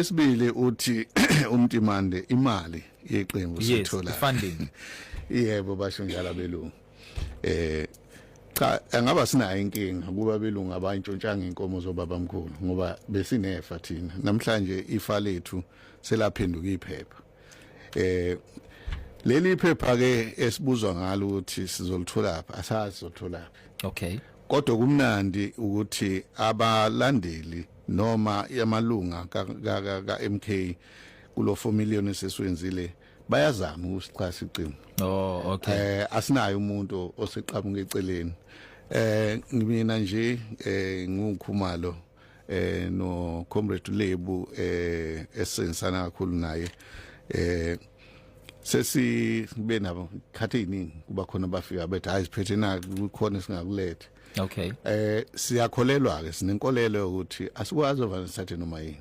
Okwesibili, uthi uMtimande imali yeqembu sithola funding. Yebo, basho njalo abelungu. Cha, angaba sinayo inkinga kuba belungu abayintshontshanga inkomo zobaba mkhulu, ngoba besinefa thina. Namhlanje ifa lethu selaphenduka iphepha. Leli phepha ke esibuzwa ngalo ukuthi sizolithola phi, asazi sizolithola phi. Kodwa kumnandi ukuthi abalandeli noma amalunga ka MK kulo 4 million esesiwenzile bayazama ukusixhasa iqembu. Oh, okay. Asinayo umuntu oseqhamuka eceleni. Mina nje nguKhumalo no Comrade Lebu esensana kakhulu naye. Sesi be nabo khathi eziningi, kuba khona bafika bethi, "Hayi, siphethe na kukhona singakulethe." Siyakholelwa ke, sinenkolelo ukuthi asikwazi ovane sithathe noma yini.